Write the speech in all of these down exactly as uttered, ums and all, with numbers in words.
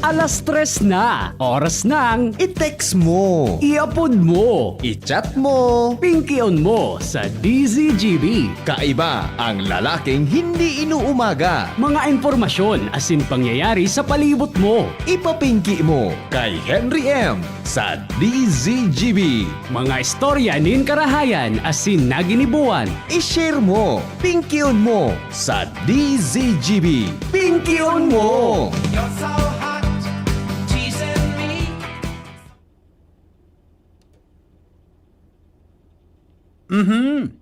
Alas tres na, oras ng I-text mo. I-upload mo. I-chat mo. Pingkion mo sa D Z G B. Kaiba ang lalaking hindi inuumaga. Mga impormasyon asin pangyayari sa palibot mo. Ipapingki mo kay Henry M sa D Z G B. Mga istorya nin karahayan asin naginibuan. I-share mo, pingkion mo sa D Z G B. Pingkion mo! You're so hot, teasing me. Mhm.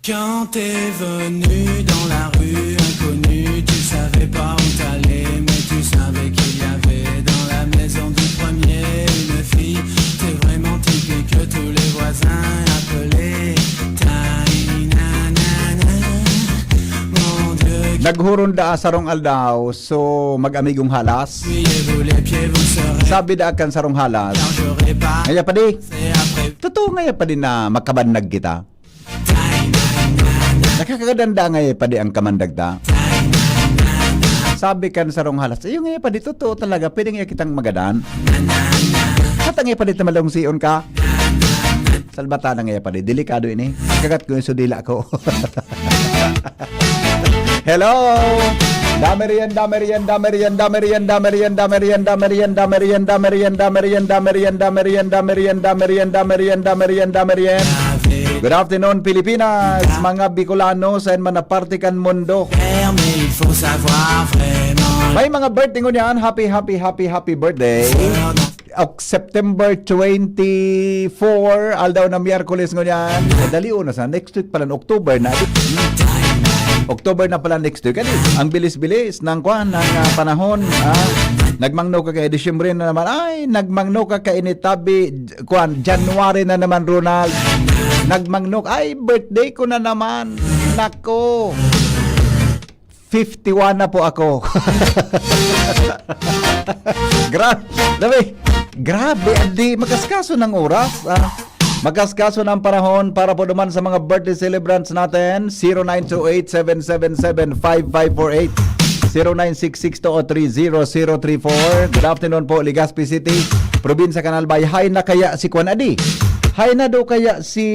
Quand t'es venu dans la rue inconnue, tu savais pas où t'allais, mais tu savais qu'il y avait dans la maison du premier une fille. T'es vraiment typique, tous les voisins l'appelaient Tainana. Mon Dieu, Naghuron daa sarong aldaw, so mag-amigong halas. Fuyez-vous les pieds, vous serez Sabi daa kan sarong halas, car j'aurais pas ngaya pa di, fait après. Totoo ngaya pa di na makabandag kita? Nakakaganda ngaya pa di ang kamandag ta? Sabi kan sarong halas, "Iyo ngaya pa di, totoo talaga, pwede ngaya kitang magadan? Hata ngaya pa di ta malungsiyon ka?" Salbata na ngaya pa di, delikado ini. Kagat ko yung sudila ko. Hello! Dame riyan, dame riyan, dame riyan, dame riyan, dame riyan, dame riyan, dame riyan, dame riyan, dame riyan, dame riyan, dame riyan, dame riyan, dame riyan, dame riyan, dame riyan, dame riyan, dame riyan. Good afternoon, Pilipinas, mga Bicolano, saen man na parte kan mundo. May mga birthday ngunyan, happy, happy, happy, happy birthday. Oc-, September twenty-four, aldaw na Miyerkules ngunyan. Eh, dali, una sa next week pala, October na. October na pala next week. Adi, ang bilis-bilis ng, kwan, ng, ah, panahon, ah. Nagmangno ka kay Disyembre na naman. Ay, nagmangno ka kay ini tabi, kwan, January na naman, Ronald. Nagmangno ka. Ay, birthday ko na naman. Nako. Fifty-one na po ako. Gra-, sabi, grabe, adi, makaskaso ng oras, ah. Makaskaso ng panahon para po naman sa mga birthday celebrants natin, zero nine two eight seven seven seven five five four eight, zero nine six six two oh three zero zero three four. Good afternoon po, Legazpi City, Probinsya Canal Bay. Hay na kaya si Kwan Adi? Hay na daw kaya si,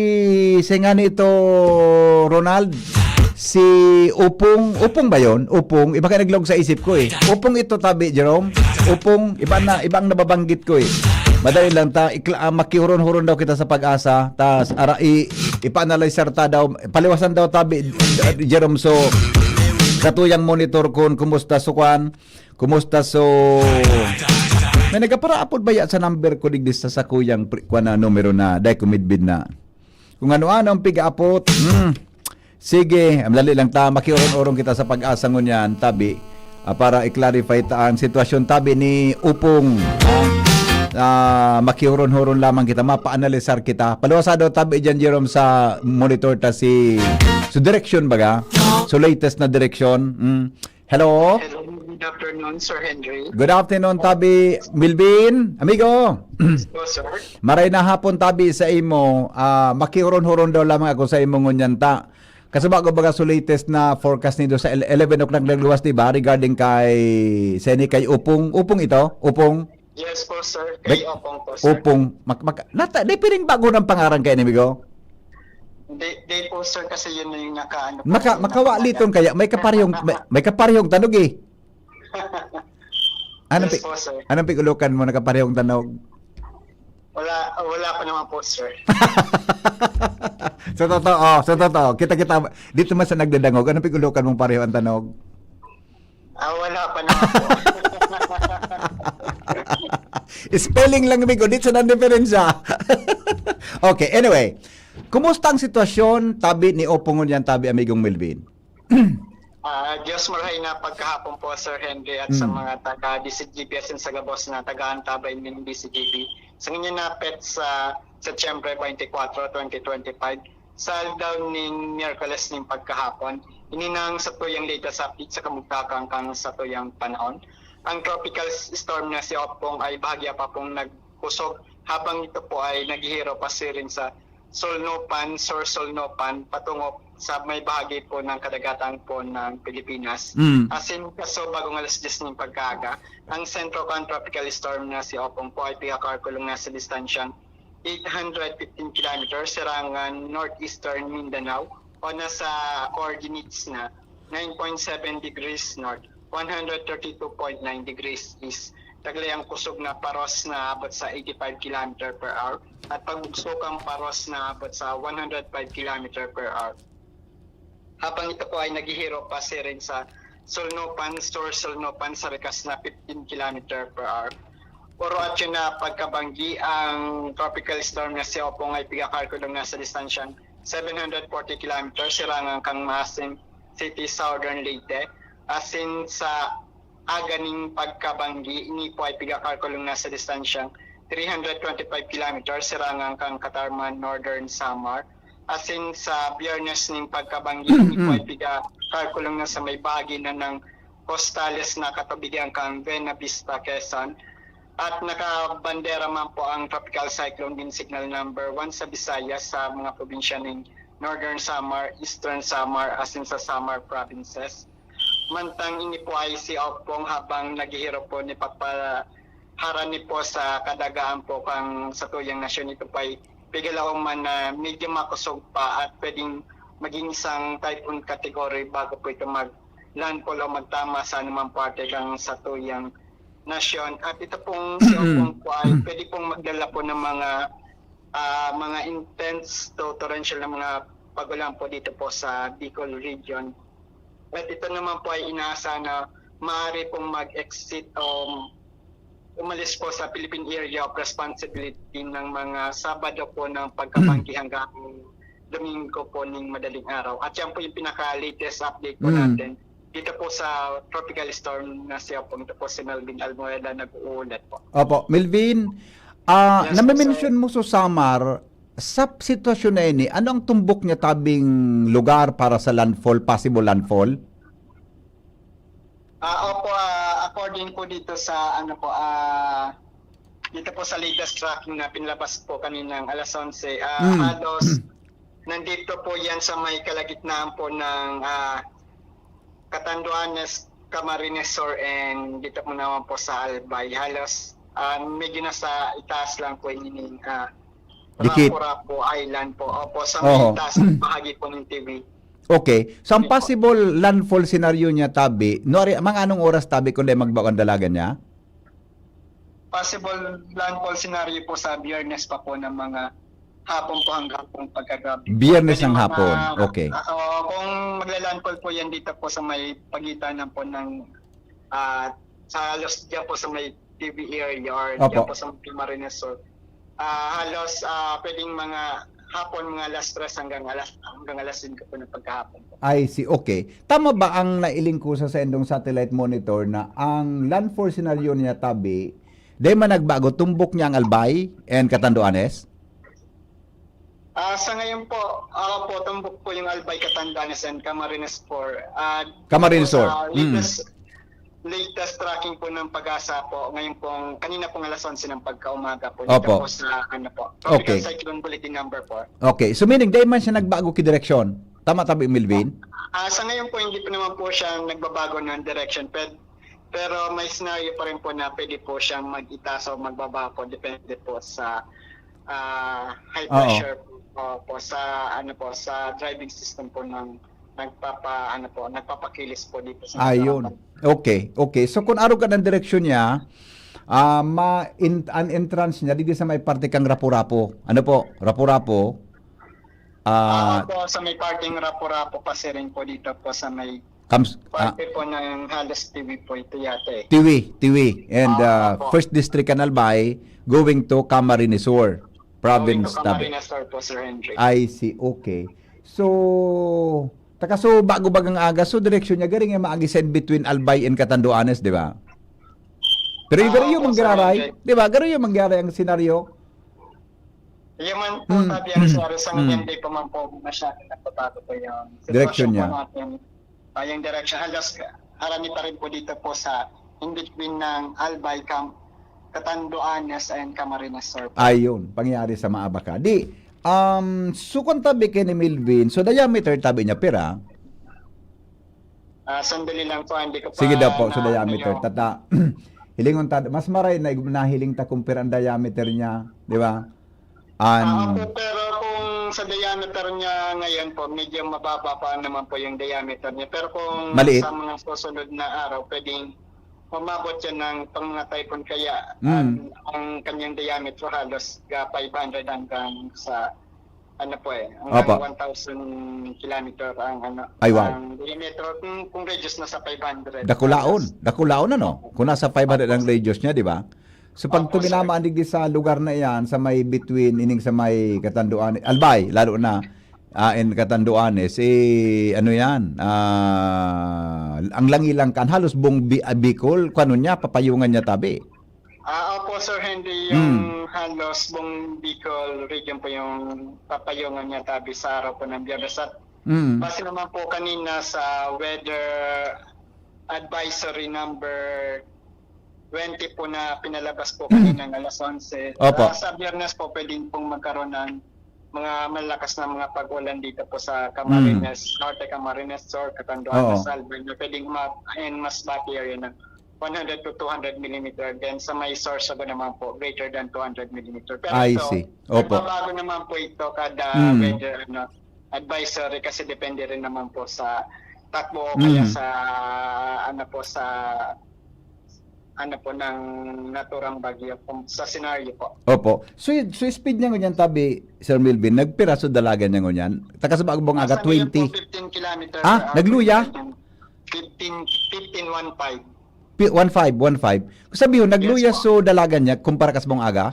si nga nito, Ronald? Si Upong, Upong ba yon? Upong, iba ka naglog sa isip ko eh. Upong ito tabi, Jerome. Upong, iba na, iba ang nababanggit ko eh. Madali lang ta, ikla-, ah, makihuron-huron daw kita sa Pag-asa. Tas, ara, i-, ipa-analyze ta daw, paliwasan daw tabi, Jerome. So, katuyang monitor kun kumusta so kwan, kumusta so, may nagaparaapod baya sa number ko digdi sa sakuyang pri-, kwan na numero na, dai ko midbid na. Kung ano-ano ang pigaapot. Hmm. Sige, madali lang ta, makiuron-uron kita sa Pag-asa ngunyan, tabi, ah, para i-clarify ta ang sitwasyon, tabi, ni Upong. Ah, ah, makiuron-uron lamang kita, mapaanalisar kita. Paluwasado, tabi, dyan, Jerome, sa monitor ta si, so, direksyon, baga? So, latest na direksyon. Mm. Hello? Hello, good afternoon, Sir Henry. Good afternoon, Tabi Milvin. Amigo, Yes po, sir. Maray na hapon, Tabi, sa imo. Ah, makihuron-huron daw lamang ako sa imo ngunyan ta. Kasaba ko baga sa latest na forecast nindo sa el-, eleven o'clock nagluwas, di ba? Regarding kay, seni kay Upong. Upong ito? Upong? Yes po, sir. Kay Bek-, Opong po, sir. Opong. Mak-, mak-, nata-, di piling bago ng pangaran kay enemigo? Di, di po, sir, kasi yun na yung nakaano po, Maka-, yung makawa nakamandag. Liton kaya, may kaparehong, may, may kaparehong tanog eh. Anong Yes pi-, po, sir. Anong pigulukan mo, nakaparehong tanog? Wala, wala pa naman po, sir. Sa totoo, sa totoo, kita-kita, dito man sa nagdadangog, anong pigulukan mong pareho ang tanog? Ah, wala pa naman po. Spelling lang, amigo. Di sa nang diferensya. Okay, anyway. Kumusta ang sitwasyon, tabi ni Opong ngunyan, tabi, amigong Melvin? Ah, Diyos marhay na pagkahapon po, Sir Henry, at sa Mm. mga taga D C G B asin sa gabos na taga-antabay nin D C G B. Sa ngunyan na petsa Setyembre twenty-four, twenty twenty-five, sa aldaw nin Miyerkules nin pagkahapon, ini na ang satuyang latest update sa kamugtakan kan satuyang panahon. Ang tropical s-, storm na si Opong ay bahagya pa pong nagkusog, habang ito po ay naghihiro pasiring sa Solnopan, Sur Solnopan, patungo sa may bahagi po ng kadagatan po ng Pilipinas. Mm. Asin kaso bagong alas diyes ng pagkaaga, ang sentro kan tropical storm na si Opong po ay pigkakalkulong na sa distansyang eight hundred fifteen kilometers, sirangan northeastern Mindanao, o nasa coordinates na nine point seven degrees north, one hundred thirty two point nine degrees east. Taglay ang kusog na paros na abot sa eighty-five kilometer per hour at pagbugso kan paros na abot sa one hundred five kilometer per hour. Habang ito po ay naghihiro pasiring sa Solnopan, Sur Solnopan sa rikas na fifteen kilometer per hour. Pero atyo na pagkabanggi, ang tropical storm na si Opong ay pigkakalkulong na sa distansyang seven hundred forty kilometers, sirangan kan Maasin City, Southern Leyte. Asin sa aga nin pagkabanggi, ini po ay pigkakalkulong na sa distansyang three hundred twenty-five kilometers, sirangan kan Catarman, Northern Samar. Asin sa Biyernes nin pagkabanggi, ini po ay pigkakalkulong na sa may bahagi na ng Costales na katubigan kan Buenavista, Quezon. At nakabandera man po ang Tropical Cyclone Dean Signal Number One sa Visayas sa mga probinsya nin Northern Samar, Eastern Samar, asin sa Samar provinces. Mantang ini po ay si Opong, habang naghihirop po ni papaharani po sa kadagaan po kan satuyang nasyon, ito po ay pigalaom man na medyo makusog pa at pwedeng maging isang typhoon category bago po ito mag-landfall o magtama sa anumang parte kan satuyang nasyon. At ito pong si Opong po ay pwede pong magdala po ng mga, ah, mga intense to torrential na mga pag-ulan po dito po sa Bicol region. At ito naman po ay inaasa na maaari pong mag-exit o umalis po sa Philippine Area of Responsibility ng mga Sabado po ng pagkabanggi hanggang Domingo po ning madaling araw. At yan po yung pinaka-latest update po Mm. natin dito po sa tropical storm na si Opong. Ito po si Melvin Almoeda, nag-uulat po. Opo, Melvin, ah, Yes po, nami-mention sir. mo so Samar, sa sitwasyon na ini, ano ang tumbok niya tabing lugar para sa landfall, possible landfall? Ah, opo, ah, according po dito sa, ano po, ah, dito po sa latest tracking na pinalabas po kaninang alas onse, ah, Mm. halos nandito po yan sa may kalagitnaan po ng, ah, Catanduanes, Camarines Sur, and dito po naman po sa Albay. Halos, ah, medyo nasa itaas lang po yung, ah, Dikit. Rapu-Rapu Island po. Opo, sa may Oho. taas bahagi po ng Tiwi. Okay. So, ang Opo. possible landfall scenario niya, tabi, no, ari, mga anong oras, tabi, kung dai magbao ang dalagan niya? Possible landfall scenario po sa Biyernes pa po ng mga hapon po hanggang pong pagkagabi. Biyernes Pwede ng mga, hapon. Okay. ah, oo, kung magla-landfall po yan dito po sa may pagitan ng po ng, ah, sa halos dyan po sa may T V area or Opo. dyan po sa Camarines Sur, ah, halos, ah, pwedeng mga hapon, mga alas tres hanggang alas, hanggang alas singko po ng pagkahapon po. I see. Okay. Tama ba ang nailing ko sa saindong satellite monitor na ang landfall scenario niya, tabi, dai man nagbago, tumbok niya ang Albay and Catanduanes? Ah, sa ngayon po, ah, po, tumbok po yung Albay, Catanduanes, and Camarines Sur. Ah, Camarines Sur. sa Mm. latest, latest tracking po ng PAGASA po, ngayon pong, kanina pong alas onse ng pagkaumaga po, dito Opo. po sa, ano po, Tropical Okay. Cyclone Bulletin Number Four. Okay. So, meaning, dai man siya nagbago ki direksyon. Tama, tabi, Melvin? Ah, sa ngayon po, hindi po naman po siya nagbabago ng direction. Pwed-, pero may scenario pa rin po na pwede po siyang mag-itaas o magbaba po. Depende po sa, ah, high Oo. pressure po, po sa, ano po, sa driving system po ng nagpapa-, ano po, nagpapakilos po dito sa Ayun. Tarapan. Okay, okay. So, kung arog ka ng direksyon niya, ah, ma-, in-, ang entrance niya, dito sa may parte kang Rapu-Rapu. Ano po? Rapu-Rapu. Ah, Ah, opo, sa may parting Rapu-Rapu, pasiring po dito po sa may Kams-, ah, parte po ng halos Tiwi po ito yata eh. Tiwi, Tiwi. And, Ah, ah, opo. First District kan Albay, going to Camarines Sur, Province Going to Tabi. Camarines Sur po, Sir Henry. I see. Okay. So, Taka so, bago bagang aga, so direksyon niya, garing nga maagi sa in between Albay and Catanduanes, di ba? Pero yung Ah, garing yung opo, Sir mangyari, Henry. Di ba? Garing yung mangyari ang senaryo. Yung man po, Mm. Fabian Suarez, ang Mm. hindi pa man po masyado nagbabago po yung Direksyon sitwasyon po niya. natin. Ah, yung direction, halos harani pa rin po dito po sa in between ng Albay Camp, Catanduanes and Camarines Sur po. Ayun, pangyayari sa Maabaca. Di, um, so kung tabi kay ni Melvin, so diameter tabi niya pira? Ah, sandali lang po, hindi ko Sige pa daw po, so na, diameter. ano. Tata, hilingon ta, mas maray na ig-, nahiling ta kung pira ang diameter niya, di ba? An Ah, opo, pero kung sa diameter niya ngayon po, medyo mababa pa naman po yung diameter niya. Pero kung Maliit? sa mga susunod na araw, pwedeng umabot yan ng pang mga typhoon. Kaya Mm. ang, ang kanyang diameter halos ga five hundred hanggang sa, ano po eh, hanggang Opo. one thousand kilometer ang, ano, Ay, wow. ang diameter. Kung, kung radius, nasa five hundred. Dakulaon. Halos. Dakulaon, ano? Kung nasa five hundred Opo, ang sir. radius niya, di ba? So, pag Opo, sir. tuminama ang digdi sa lugar na iyan, sa may between, ining sa may Catanduanes, Albay, lalo na, ah, in Catanduanes, eh, ano yan, ah, ang langilang kan, halos buong Bi-, ah, Bicol, kung ano niya, papayungan niya tabi. Ah, opo, Sir Henry, yung Hmm. halos buong Bicol region po yung papayungan niya tabi sa araw po ng Biyernes. At Hmm. base naman po kanina sa weather advisory number twenty po na pinalabas po Hmm. kaninang alas onse. Opo. Ah, sa Biyernes po, pwedeng pong magkaroon ng mga malakas na mga pag-ulan dito po sa Camarines Mm. Norte, Camarines Sur, Catanduanes, Oo. Albay, na pwedeng ma-, and Masbate area na one hundred to two hundred millimeter. Then sa may Sorsogon naman po, greater than two hundred millimeter. Pero I ito, see. Opo. nagbabago naman po ito kada Mm. weather, ano, advisory kasi depende rin naman po sa takbo o kaya Mm. sa, ano po, sa, ano po, ng naturang bagyo kung sa senaryo po. Opo. So, y-, so speed niya ngunyan tabi, Sir Melvin, nagpiraso dalagan niya ngunyan? Taka sa Bagbong Aga, Nasa ngayon po, twenty. fifteen kilometer Ah, per hour. nagluya? Fifteen, fifteen, one five. Pi-, one five, one five. Kung sabi ho, nagluya Yes po. so dalagan niya kumpara kas Bagbong Aga?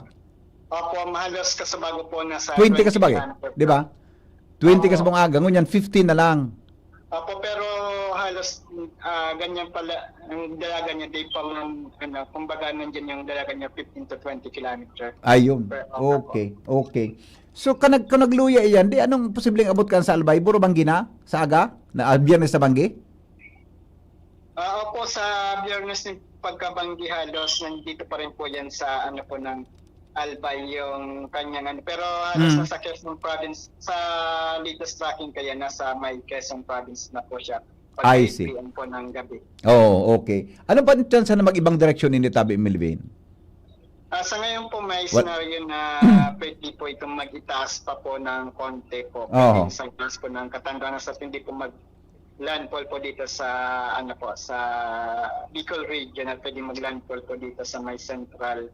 Opo, halos kasabago po, nasa Twenty twenty kasabago, kilometer di ba? po. Twenty Oo. kasabago ang aga, ngunyan fifteen na lang. Opo, pero halos, ah, ganyan pala, ang dalagan niya, di pa man, ano, kumbaga, nandiyan yung dalagan niya, fifteen to twenty kilometer. Ayun. Per hour po. Okay, okay. So, kanag-, kanagluya iyan, di anong posibleng abot kan sa Albay? Puro banggi na? Sa aga? Na, ah, Biyernes na banggi? Ah, opo, sa Biyernes ng pagkabanggi halos nandito pa rin po yan sa ano po ng Albay yung kanyang ano. Pero halos Hmm. nasa Quezon Province, sa latest tracking kaya nasa may Quezon Province na po siya pag I see. eight P M po ng gabi. Oo, okay. Ano pa ang tsansa na mag-ibang direksyon ini tabi, Melvin? Ah, sa ngayon po, may What? scenario na pwede po itong mag-itaas pa po ng konti po. Oho. Pwede sa itaas po ng Catanduanes at hindi po mag-landfall po dito sa, ano po, sa Bicol region at pwede mag-landfall po dito sa may central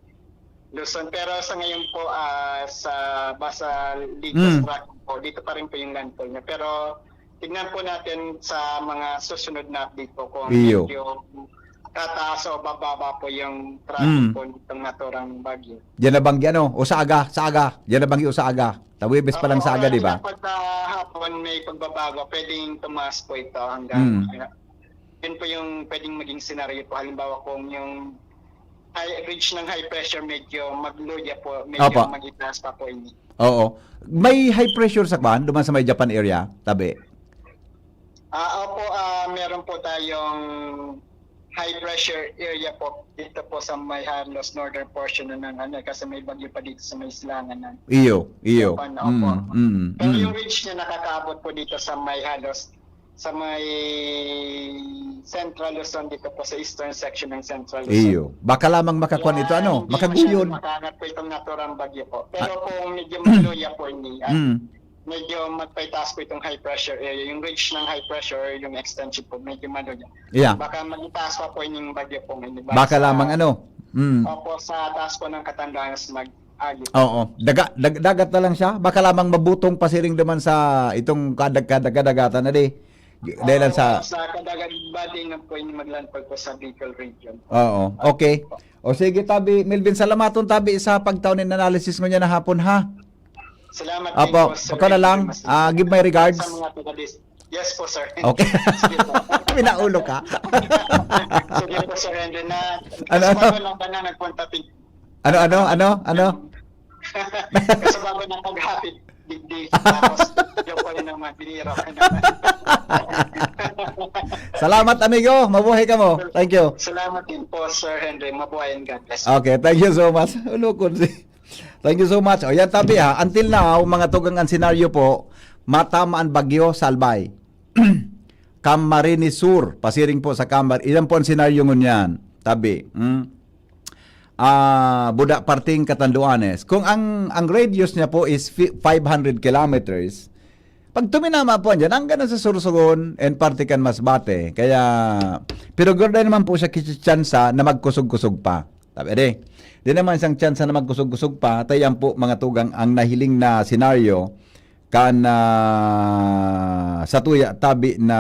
Luzon. Pero sa ngayon po, ah, sa basa latest Mm. tracking po, dito pa rin po yung landfall niya. Pero tignan po natin sa mga susunod na update po kung Iyo. medyo tataas o bababa po yung tracking Mm. po nitong naturang bagyo. Diyan na banggi, ano? O sa aga, sa aga. Diyan na banggi o sa aga. Tabuibis pa lang sa Opo, aga, di ba? Kapag sa hapon may pagbabago, pwedeng tumaas po ito hanggang, Mm. ano, yun po yung pwedeng maging senaryo po. Halimbawa, kung yung high, ridge ng high pressure medyo magluya po, medyo Opo. mag-itaas pa po ini. Oo. May high pressure sa kwan, duman sa may Japan area, tabi? Ah, opo, ah, meron po tayong high pressure area po dito po sa may halos northern portion na ng ano, kasi may bagyo pa dito sa may silangan ng Iyo, iyo. Japan, opo. Mm, mm, Pero mm. yung ridge niya nakakaabot po dito sa may halos, sa may Central Luzon, dito po sa eastern section ng Central Luzon. Iyo. Baka lamang makakuan ito, Yan, ano? hindi Makaguyon. masyado makaangat po itong naturang bagyo po. Pero Ah. kung medyo magluya po, hindi, ah, Mm. medyo magpaitaas po itong high pressure area. Yung ridge ng high pressure, yung extension po, medyo maluya. Yeah. Baka magitaas pa po yung bagyo po ngayon. Baka Baka sa lamang ano? Mm. Opo, sa taas po ng Catanduanes mag-agi po. Oo. Daga-, dag-, dagat na lang siya. Baka lamang mabutong pasiring naman sa itong kadag-, kadag-, kadagatan na di. Dahil lang Oo, sa sa kadagat body na po yung maglandfall po sa Bicol region. Oo. Okay. O sige, tabi. Melvin, salamaton, tabi, sa pagtaon nin analysis ngunyan na hapon, ha? Salamat Apo, din po, Sir ako na Henry lang. Mas Ah, give my regards. Sa mga taga-dis-, Yes po, sir. Okay. Sige po. Pinaulo ka. Sige po, Sir Henry, na Ano, ano? Sa lang ba na nagpunta pin- Ano, ano, ano, ano? Kasi bago na pag-happy big day. Tapos, yung pa rin naman, binira ko naman. Salamat, amigo. Mabuhay ka mo. Thank you. Salamat din po, Sir Henry. Mabuhay and God bless. Okay, thank you so much. Ulukon si Thank you so much. O yan, tabi ha. Until now, mga tugang, ang senaryo po, matama ang bagyo, Salbay. Camarines Sur, pasiring po sa Camar. Iyan po ang senaryo ngunyan. Tabi. Hmm? Ah, buda parting Catanduanes. Kung ang ang radius niya po is fi- five hundred kilometers, pag tuminama po andyan, hanggang na sa Sorsogon and parte kan Masbate. Kaya, pero gurday naman po siya kitsansa na magkusog-kusog pa. Tabi, di. Di naman siyang tsansa na magkusog-kusog pa. Tayan po, mga tugang, ang nahiling na senaryo kan ah, sa tuya tabi na,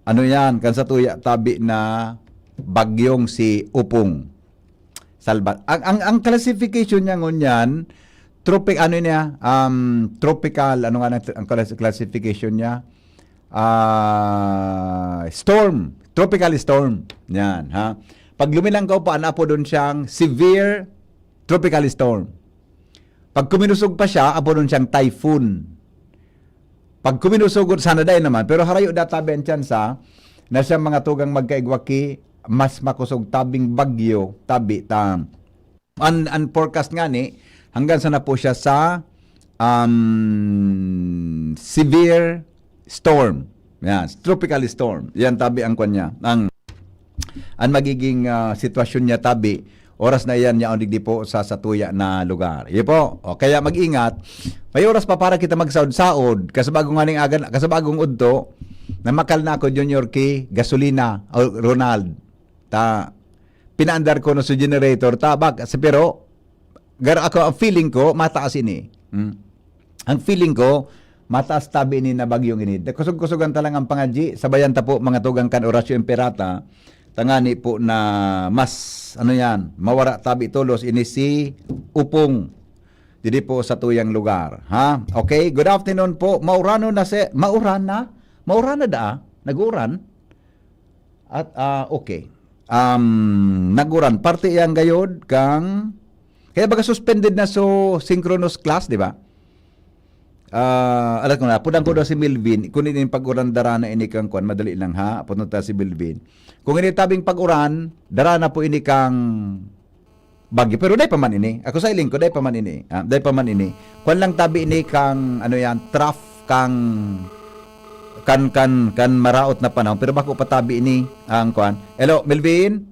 ano yan, kan sa tuya tabi na bagyong si Upong. Salbat. Ang, ang, ang classification niya ngunyan, tropic, ano niya, um, tropical, ano nga ang, ang class- classification niya? Ah, storm, tropical storm. Yan, ha? Pag luminangkaw pa, ano po doon siyang severe tropical storm. Pag kuminusog pa siya, abo nun siyang typhoon. Pag kuminusog, sana dai naman, pero harayo da tabi ang tsansa na siya mga tugang magkaigwa ki mas makusog tabing bagyo, tabi ta. An, an forecast nga ni, hanggang sana po siya sa um, severe storm. Yan, tropical storm. Yan tabi ang kwan niya. Ang ang magiging ah, sitwasyon niya tabi, oras na iyan niya digdi po sa satuya na lugar. Iyo po. O, kaya mag-ingat. May oras pa para kita magsaod-saod. Kasabagong nga ning agan, kasabagong udto, namakal na ako, Junior, ki gasolina, o Ronald. Ta, pinaandar ko na sa generator. Ta, bak, sa pero, gar ako, ang feeling ko, mataas ini. Hmm. Ang feeling ko, mataas tabi ini na bagyong ini. Kusog-kusogan ta lang ang pangadji, sabayan ta po mga tugang kan Horacio Imperata, tangani po na mas, ano yan, mawara tabi tolos ini si Upong. Didi po sa tuyang lugar. Ha? Okay, good afternoon po. Maurano na si, mauran na? Mauran na daa? Nag-uuran? At, ah, okay. Um, naguran. Parte yan gayod kang, kaya baga suspended na so synchronous class, di ba? Ah, alam ko na, pudan ko daw si Melvin, kung ini pag-uran dara na ini kang kwan, madali lang ha, punta si Melvin. Kung ini tabing pag-uran, dara na po ini kang bagyo. Pero dai pa man ini. Ako sa iling ko, dai pa man ini. Ah, dai pa man ini. Kwan lang tabi ini kang, ano yan, trough kang, kan, kan, kan maraot na panahon. Pero bako pa tabi ini ang kwan. Hello, Melvin?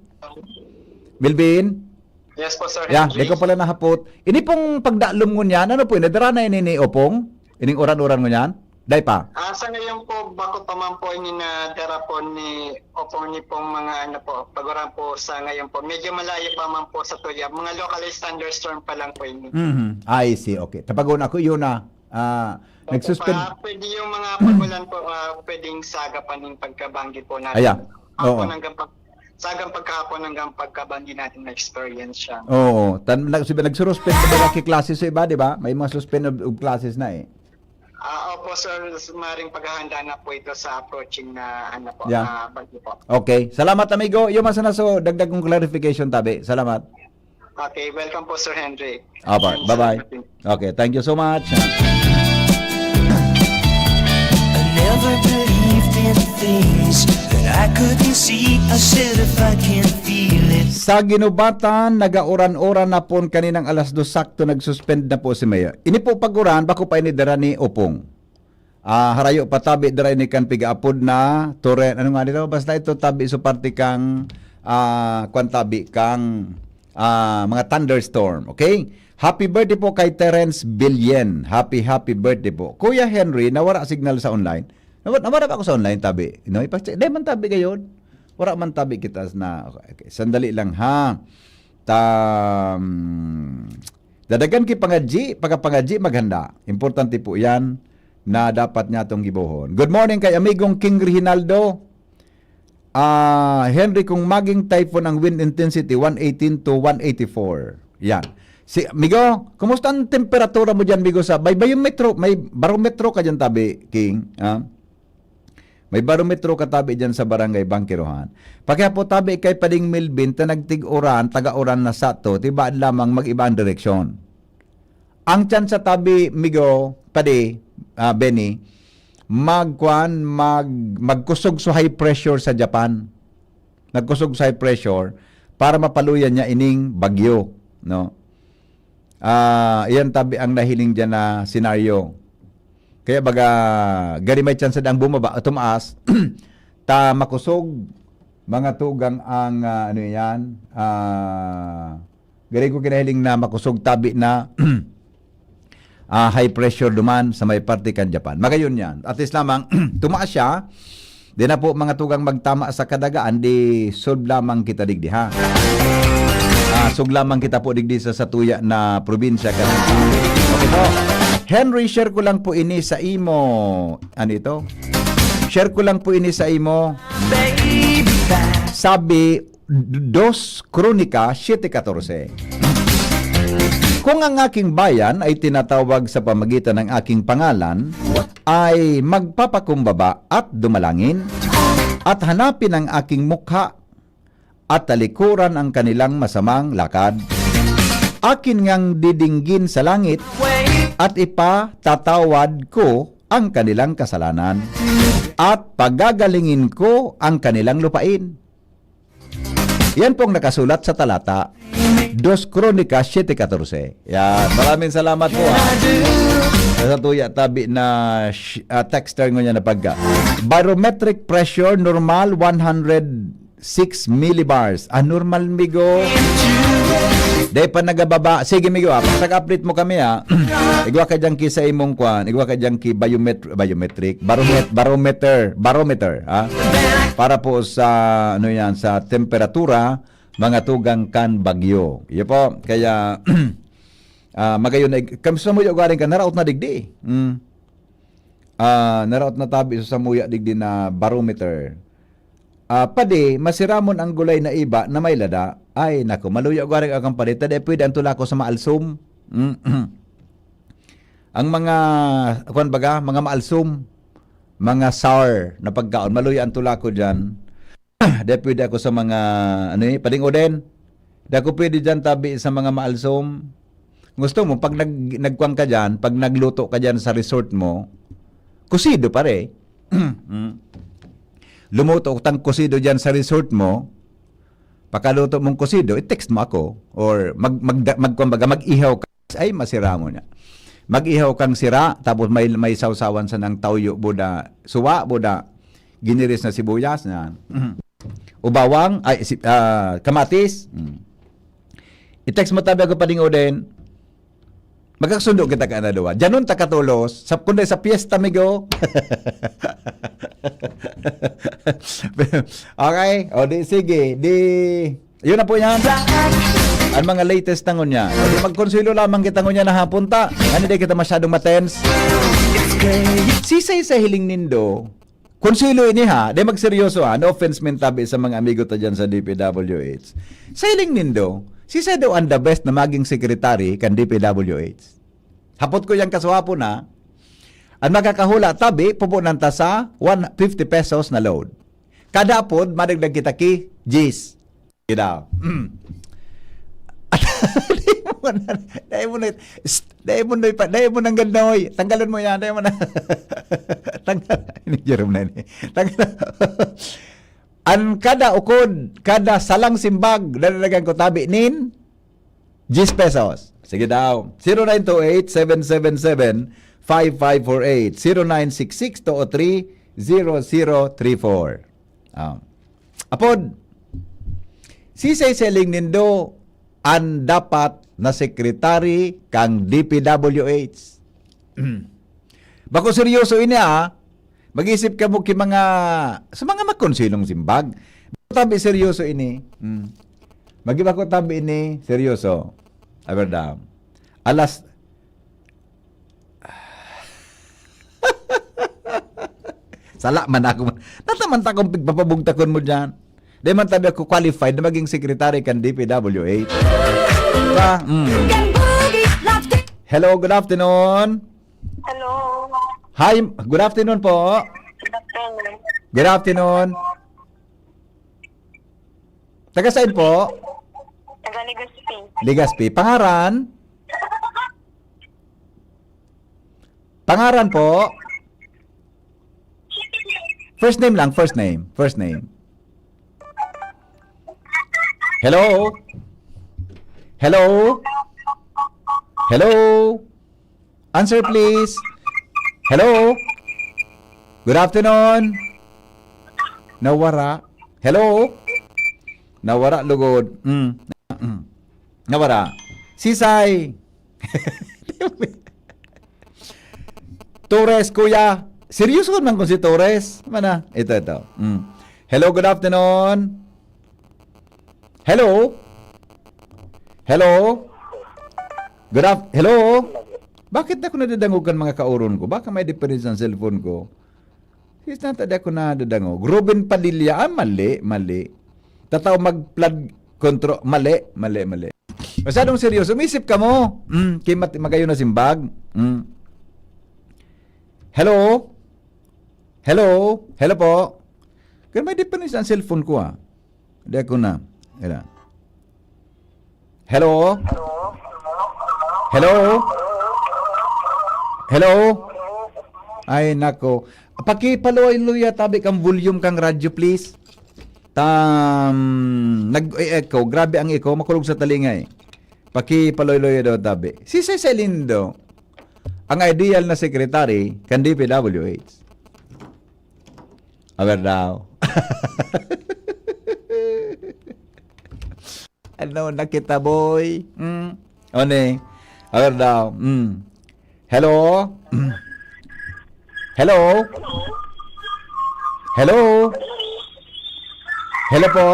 Melvin? Yes po, Sir Yeah, Henry. di ko pala nahapot. Ini pong pagdalom ngunyan, ano po, nadara na ini ni Opong? Ining uran-uran ngunyan? Dai pa? Ah, sa ngayon po, bako pa man po ini na dara po ni Opong ni pong mga ano po, pag-uran po sa ngayon po. Medyo malayo pa man po sa tuya. Mga localized thunderstorm pa lang po ini. Mhm. I see, okay. Tapagon ako, yun na. Ah, Opo, nag-suspend. pa, pwede yung mga pag-ulan po, ah, pwedeng saga pa ng pagkabanggi po natin. Ayan. Hapon Oo. hanggang pag, sagang pagkahapon hanggang pagkabanggi natin na-experience siya. Oo, tan nag sibi nagsuruspend pa mga klase sa iba, di ba? May mga suspend of, of classes na eh. Ah, opo, sir, maring paghahanda na po ito sa approaching na ano po, Yeah. na bagyo po. Okay. Salamat, amigo. Iyo man sana so dagdag kong clarification tabi. Salamat. Okay, welcome po, Sir Henry. Apa, And bye-bye. Sir Martin. Okay, thank you so much. I never believed in things that I couldn't see. I said if I can feel it. Sa Ginubatan, nagauran-uran na pon kaninang alas dos sakto nag-suspend na po si Mayor. Ini po pag-uran, bako pa ini dara ni Opong. Ah, harayo pa tabi dara ini kan pigaapod na Torren. Ano nga nito? Basta ito tabi so parte kang ah, kwan tabi kang ah, mga thunderstorm. Okay? Happy birthday po kay Terence Billen. Happy, happy birthday po. Kuya Henry, nawara signal sa online. Nawara, nawara ba ako sa online, tabi? No, ipa-check. Di man tabi kayo. Wala man tabi kita na. Okay, okay. Sandali lang, ha. Ta, mm, dadagan ki pangadji, pagkapangadji, maghanda. Importante po yan na dapat niya itong gibohon. Good morning kay amigong King Reginaldo. Ah, Henry, kung maging typhoon ang wind intensity, one eighteen to one eighty-four. Yan. Si, Migo, kumusta ang temperatura mo dyan, Migo, sa, may barometro, may barometro ka dyan, tabi, King? Ah? May barometro ka tabi diyan sa Barangay Bangkirohan. Pakihapo tabi kay Pading Melvin, ta nagtig-uran, taga-uran na sato, tibaad lamang mag-iba ang direksyon. Ang tsansa tabi, Migo, Padi, ah, Benny, magkuan, mag-, magkusog sa high pressure sa Japan. Nagkusog sa high pressure para mapaluyan niya ining bagyo, no? Ah, iyan tabi ang nahiling diyan na senaryo. Kaya baga, gari may tsansa dang bumaba o tumaas, ta makusog, mga tugang ang, ah, ano yan, ah, gari ko kinahiling na makusog tabi na, ah, high pressure duman sa may parte kan Japan. Magayon yan. At least lamang, tumaas siya, di na po mga tugang magtama sa kadagaan, di solve lamang kita digdi, ha? Ah, sug lamang kita po digdi sa satuya na probinsya. Kan-, okay po. Henry, share ko lang po ini sa imo. Ano ito? Share ko lang po ini sa imo. Sabi, dos Kronika siete katorse. Kung ang aking bayan ay tinatawag sa pamagitan ng aking pangalan, ay magpapakumbaba at dumalangin, at hanapin ang aking mukha, at talikuran ang kanilang masamang lakad. Akin ngang didinggin sa langit, at ipatatawad ko ang kanilang kasalanan, at pagagalingin ko ang kanilang lupain. Yan pong nakasulat sa talata, dos Kronika siete katorse. Yan. Maraming salamat po, ha. Sa tuya tabi na sh-, ah, texter ngunyan na pagka. Barometric pressure, normal, one hundred six millibars. Ah, normal, migo. Dahil pa nagababa. Sige, migo, ah. Pag update mo kami, ah. Igwa ka dyan ki sa imong kwan. Igwa ka dyan ki biomet-, biometric. Baromet-, barometer. Barometer, ha? Para po sa, ano yan, sa temperatura, mga tugang kan bagyo. Iyo po. Kaya, ah, magayon na, kami sa Muya Ugaring ka, naraot na digdi. Mm. Ah, naraot na tabi sa Samuya digdi na barometer. Ah, padi, masiramon ang gulay na iba na may lada. Ay, naku, maluya ko aring akang padi. Tadi pwede ang tulako sa maalsom. Mm. Ang mga, kuwan baga, mga maalsom, mga sour na pagkaon, maluya ang tulako dyan. Di pwede ako sa mga, ano eh, pading-o din. Di ako pwede dyan tabi sa mga maalsom. Gusto mo, pag nag-, nagkuhan ka dyan, pag nagluto ka dyan sa resort mo, kusido pare. Mm. Lumuto tang kusido dyan sa resort mo, pakaluto mong kusido, i-text mo ako. Or mag, mag, mag, kumbaga, mag-ihaw ka. Ay, masira mo na. Mag-ihaw kang sira, tapos may, may sawsawan sa nang tawyo, buda, suwa, buda, giniris na sibuyas, na. Mhm. O bawang, ay, si, ah, kamatis. Mm. I-text mo tabi ako pading-o din. Magkasundo kita ka na duwa. Diyanon ta katolos. Sa, kundi sa piyesta, migo. Okay? O, di, sige. Di, yun na po yan. Ang mga latest na ngunya. Di, magkonsuelo lamang kita ngunya na hapon ta. Ano di kita masyadong matens? Sisay sa hiling nindo, Konsuelo ini ha, di magseryoso ha, no offense man tabi sa mga amigo ta dyan sa D P W H. Sa hiling nindo, sisay daw ang the best na maging secretary kan D P W H? Hapot ko yang kaswapo na, ang makakahula tabi, pupunan ta sa one fifty pesos na load. Kada pod, madagdag kita ki diyes. Sige daw. Mm. Dai mo na, dai mo na, psst, dai mo na ipa-, dai mo nang gandahoy. Tanggalon mo yan, dai mo na. Tanggal, ini Jerome na ini. Tanggal. An kada ukod, kada salang simbag, dadagdagan ko tabi nin diyes pesos. Sige daw. Zero nine two eight, seven seven seven, five five four eight, zero nine six six, two oh three, zero zero three four. Ah. Apod, sisay sa hiling nindo an dapat na secretary kan D P W H? Bako seryoso ini, ah. Mag-isip kamo ki mga, sa mga makonsilong simbag. Tabi seryoso ini. Hmm. Mag-iba ko tabi ini, seryoso. Aberdam. Alas, Sala man ako. Nataman ta akong pigpapabugtakon mo dyan. Di man tabi ako qualified na maging secretary kan D P W H. Ka, mm. Hello, good afternoon. Hello. Hi, good afternoon po. Good afternoon. Good afternoon. Taga saan po? Taga Legazpi. Legazpi. Pangaran? Pangaran po? First name lang, first name. First name. Hello? Hello? Hello? Answer, please. Hello? Good afternoon. Nawara. Hello? Nawara, lugod. Mm. Mm. Nawara. Sisay. Torres, kuya. Seryoso naman kung si Torres. Mana? Ito, ito. Mm. Hello, good afternoon. Hello? Hello? Good af-, hello? Bakit ako nadadangog kan mga kaoron ko? Baka may diferensya ang cellphone ko. Sis, nata di ako nadadangog. Ruben Padilla. Ah, mali, mali. Tataw mag-flood control. Mali, mali, mali. Masyadong seryoso. Umisip ka mo. Mm, kay mat-, magayon na simbag. Mm. Hello? Hello? Hello po? Kaya may diferensya ang cellphone ko, ah. Di ako na. Hello? Hello? Hello? Hello? Ay, nako. Pakipaluoy-luya tabi kang volume kang radyo, please. Tam, nag-e-echo. Grabe ang echo. Makulog sa talinga eh. Pakipaluoy-luya daw tabi. Si Cecilindo, ang ideal na secretary kan D P W H. Aber daw. Ano na kita, boy? Hmm? One? Aber daw. Hmm. Hello? Hmm. Hello? Hello? Hello po?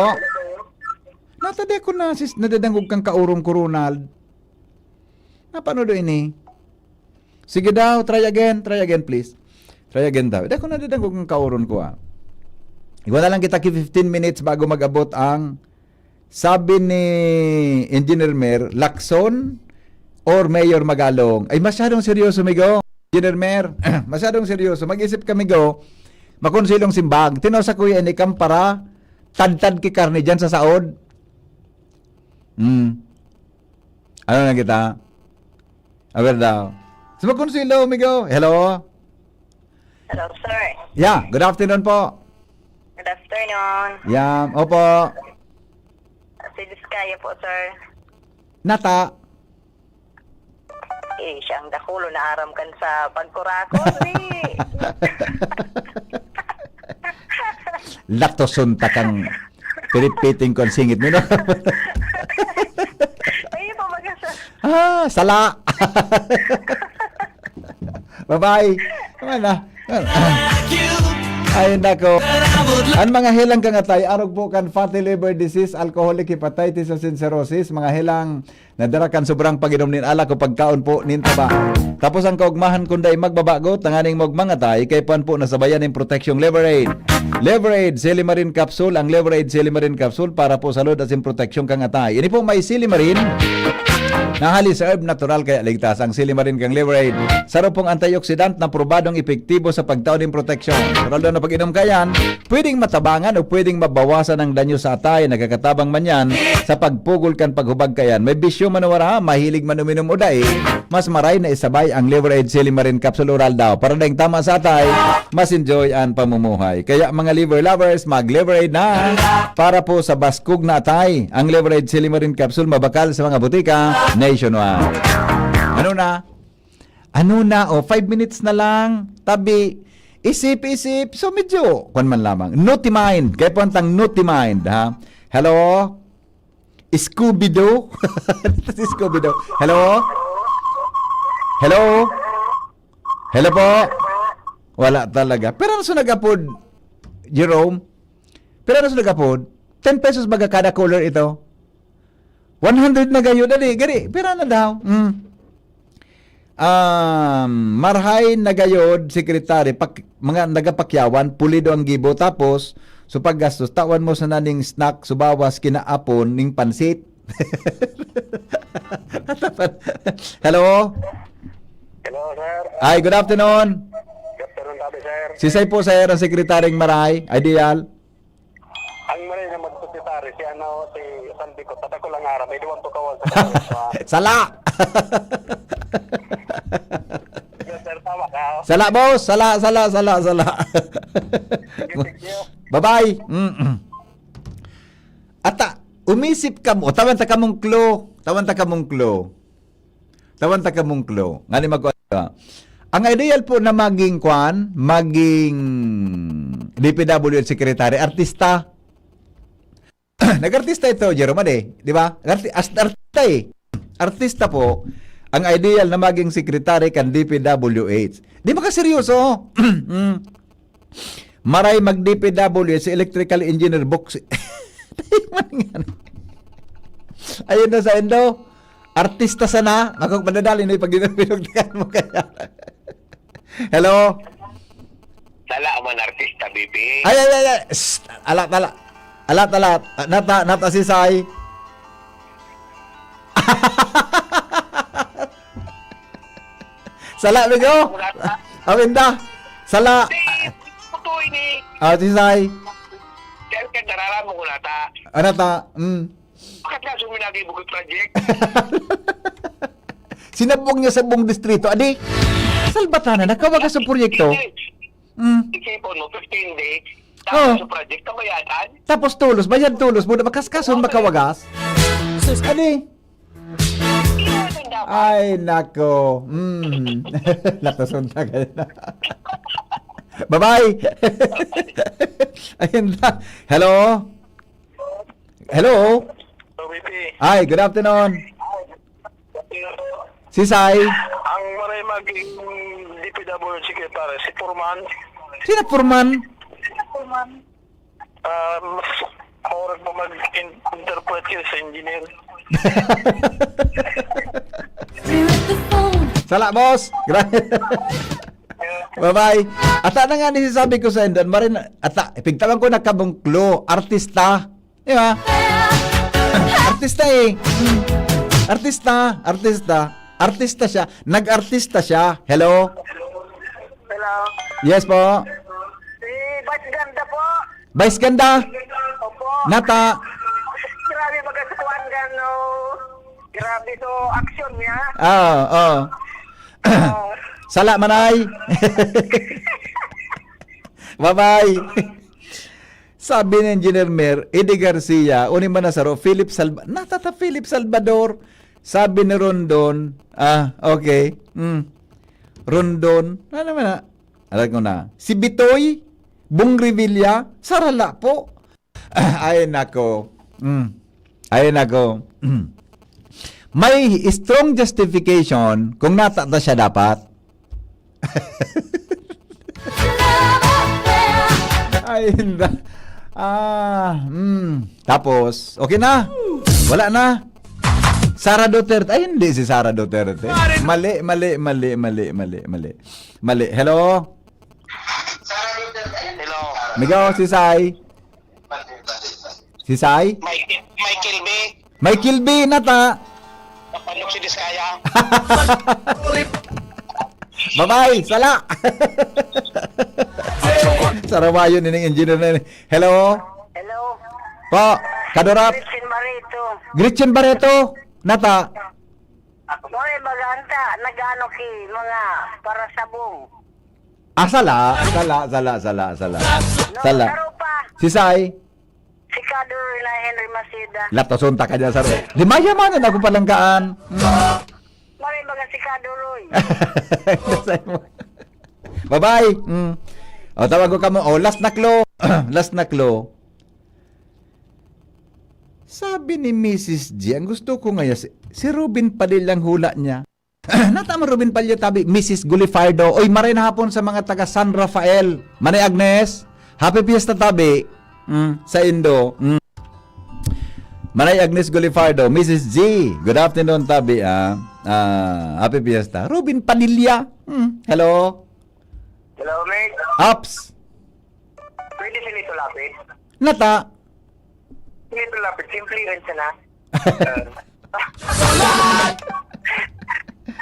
Natadi ko na, sis, nadadangog kang kaurong ko, Ronald. Napano do ini? Sige daw, try again, try again, please. Try again daw. Di ako nadadangog ang kaoron ko, ah. Iwan na lang kita ki fifteen minutes bago mag-abot ang sabi ni Engineer Mer, Lacson or Mayor Magalong. Ay, masyadong seryoso, migo. Engineer Mer, masyadong seryoso. Mag-isip ka, migo. Makonsilong simbag. Tinosa, kuya, ini kam para tadtad ki karne dyan sa saod. Hmm. Ano na kita? Aber daw. Sa Makonsuelo, amigo. Hello? Hello, sir. Yeah, good afternoon po. Good afternoon. Yeah, opo. Si Diskaya po, sir. Nata. Eh, siyang dakulo na aram kan sa pagkurakot, ni. Latoson ta kang piripiting ko ang singit mo, no? Ay, pamaga sa Ah, sala! Bye-bye. Tama na. Ay, nako. Ang mga helang kang atay, arog po kan fatty liver disease, alcoholic hepatitis, asin cirrhosis, mga helang nadara kan sobrang pag-inom nin alak o pagkaon po nin taba. Tapos ang kaugmahan kun dai magbabago, tanganing magmangatay, kay puan po nasabayan nin proteksyong Liver Aid. Liver Aid, Silimarin Capsule. Ang Liver Aid, Silimarin Capsule para po sa load asin proteksyon kang atay. Ini po may silimarin na hali sa herb natural kaya ligtas ang silimarin kang Liver Aid. Saro pong antioxidant na probadong epektibo sa pagtao nin proteksyon. Natural daw na pag-inom kayan, pwedeng matabangan o pwedeng mabawasan ang danyo sa atay. Nagkakatabang man yan sa pagpugol kan paghubag kayan. May bisyo man o wara, mahilig man uminom o dai, mas maray na isabay ang Liver Aid Silimarin Capsule Oral daw. Para daing tama sa atay, mas enjoy ang pamumuhay. Kaya mga liver lovers, mag-Liver Aid na para po sa baskog na atay. Ang Liver Aid Silimarin Capsule mabakal sa mga butika nationwide. Ano na? Ano na? O, five minutes na lang. Tabi, isip-isip. So, medyo, kwan man lamang. Naughty mind. Kaya po ang tang naughty mind, ha? Hello? Scooby-Doo? Si Scooby-Doo. Hello? Hello? Hello po? Wala talaga. Pero ano sa nag-apod, Jerome? Pero ano sa nag-apod? Ten pesos baga kada caller ito? One hundred na gayo, dali, gari. Pira na daw? Mm. Um, marhay na gayod, secretary, pak-, mga nagapakyawan, pulido ang gibo, tapos, so paggastos, tawan mo sa naning snack, subawas, kinaapon, ning pansit. Hello? Hello, sir. Ay, good afternoon. Good afternoon, tabi, sir. Si Sai po, Sai, ang sekretaryong maray, ideal. Ang maray na magsekretary, si ano, si Sandy ko, tatako lang ara, may duwang tukawan sa kanya. Sala! Yes, sir, tama ka. Sala, boss! Sala, sala, sala, sala. Thank you, thank you. Bye-bye! Mm-mm. Ata, umisip kamo, tawan ta kamong clue. Tawan ta kamong clue. Tawan ta kamong clue. Ngani mag-, ang ideal po na maging kwan, maging D P W H secretary, artista. Nag-artista ito, Jerome, ade, di ba? Arti-, as-, artista eh. Artista po, ang ideal na maging secretary kan D P W H. Di makaseryoso. Mm. Maray mag-D P W H, electrical engineer, box. Ayun na sa endo. Artista sana. Ako, madadali na yung pag-, pinagdakan mo kaya. Hello? Sala man artista, B P. Ay, ay, ay, ay. Shh! Alat, alat. Alat, alat. Ah, nata, nata si Sai. Sala, Lugo. Wala ta. Awin da. Sala. Si, puto ini. Ah, si Sai. Diyan ka, nararam mo ko nata. Ano ta? Mm. Bakit nga suminagi mo kay project? Sinabong niya sa buong distrito. Adi, salbatan na, nakawagas ang proyekto. Mm. Isipon mo, fifteen days, Oh. tapos yung project, kabayadan? Tapos tulos, bayad tulos, muna makaskason, Okay. makawagas. Sus, adi. Yun ang dapat. Ay, nako. Mm. Latason na kayo na. Bye-bye. Ayun na. Hello? Hello? Hello, B P. Hi, good afternoon. Si Sai. Ang maray maging D P W secretary, si Foreman. Sino Foreman? Ah, mas maurag pa mag-in-, interpret yun sa engineer. Sala, boss. Gra-, bye-bye. Ata na nga ni sabi ko sa Endon, marin, ata, ipigtawan ko na kabungklo, artista. Di ba? Artista eh. Mm. Artista, artista. Artista siya. Nag-artista siya. Hello? Hello. Yes po. Si Vice Ganda po. Vice Ganda. Opo. Nata. Grabe, baga sa kuwan, gano. Grabe, so, action niya. Ah, oh. Ah. Sala, manay. Bye-bye. Sabi ni Engineer Mer, Eddie Garcia, uni man na saro, Philip Salva-, natata Philip Salvador. Sabi ni Rondon, ah, okay. Mm. Rondon, ano naman na? Alam ko na. Si Bitoy, Bong Revilla, sarala po. Ay, nako. Mm. Ay, nako. Mm. May strong justification kung natata siya dapat. Ay, hindi. Ah, mm. Tapos, okay na? Wala na? Sara Duterte. Ay, hindi si Sara Duterte. Mali, mali, mali, mali, mali, mali. Mali. Hello? Hello. Migaw, si Sai. Si Sai? Michael, Michael B. Michael B, nata. Kapalok si Diskaya. Bye-bye, sala. Sarawayon ining engineer na ini. Hello? Hello. Po, Kadorap. Gretchen Barreto. Gretchen Barreto, nata. Ako mo eh, maganta, nag-ano ki, mga parasabong. Ah, sala, sala, sala, sala, sala. No, Sala. Saro pa. Si Sai? Si Kador na Henry Maceda. Latason ta ka dyan, saro. Di mayaman na ako palanggaan. Mm. Mali mga si Kador, oy. Bye-bye. Mm. O, tawag ko kamo. O, last na clue. Last na clue. Sabi ni Missus G, ang gusto ko ngayon, si, si Ruben Padilla ang hula niya. Natama Ruben Padilla tabi, Missus Gulifardo. Oy, maray na hapon sa mga taga San Rafael. Manay Agnes, happy fiesta tabi. Mm, sa Indo. Mm. Manay Agnes Gulifardo, Missus G, good afternoon tabi, ah. Ah, happy fiesta. Ruben Padilla. Mm, hello. Hello, mate. Ups. Pwede si Lito Lapid? Nata. Si Lito Lapid, simple rin siya na.